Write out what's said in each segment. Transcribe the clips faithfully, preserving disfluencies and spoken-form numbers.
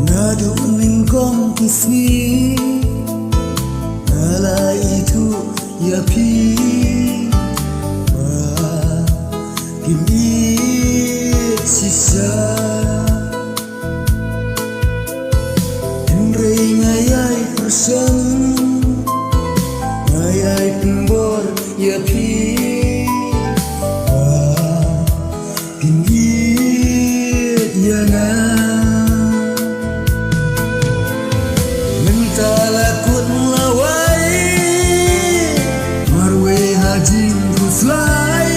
Naduh nyngkong ki sngi nga la ithuh ïa phi ba phim ïeit shisha. Hynrei nga ïai pyrshang, nga ïai pynbor ïa phi ba phin ïeit ïa nga. Mynta la kut la wai, marwei ha jingkhuslai.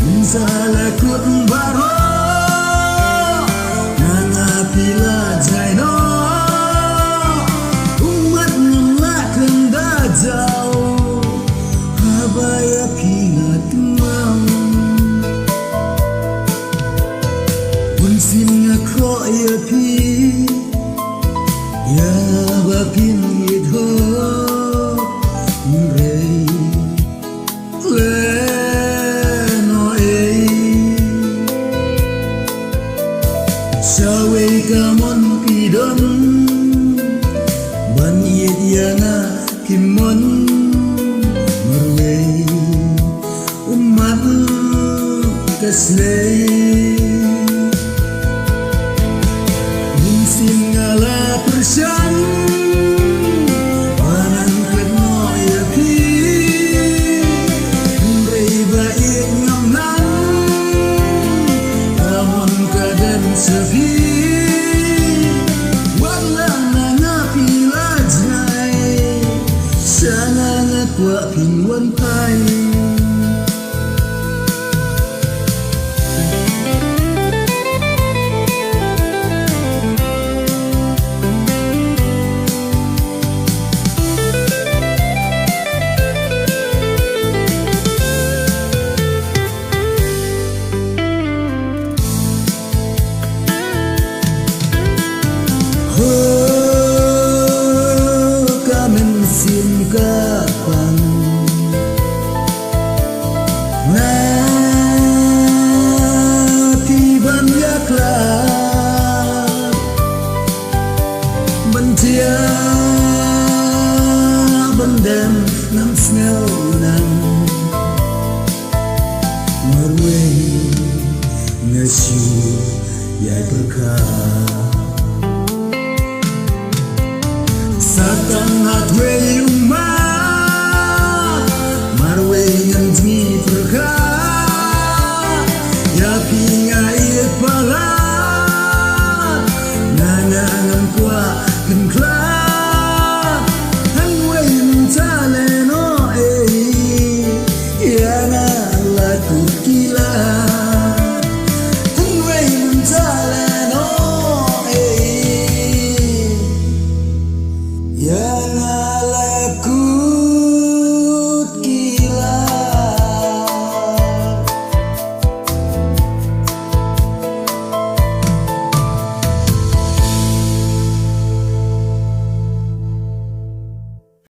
Mynta la kut baroh, nga nga phi la jai noh. Ummat ngam lah kynda jaw, haba ïa phi nga tymmen. Bun sien nga khroh ïa phi, ïa ba phin ïeit hok, hynrei khlem noh ei. Shawei ka mon phi don ban ïeit ïa nga, phi mon marwei ummat ka slei. Bun sien nga la pyrshang ba ngan klet noh ïa phi, hynrei ba ïeit ngam nang, ka mon ka don sha phi. Wat la na nga phi la jngai, sha nga nga kwah phin wan phai. Ho ka mynsiem ka pang, na phi ban ïakhlad, ban thiah ban dem ngam sngew nang. Marwei nga shu ïai pyrkhat, sa tang ha kawei ummat, marwei ngan jngi pyrkhat. Ïa phi nga ïeit palat, nga nga ngam kwah pynkhlad. Hangne mynta lehnoh ei, ïa nga la kut ki la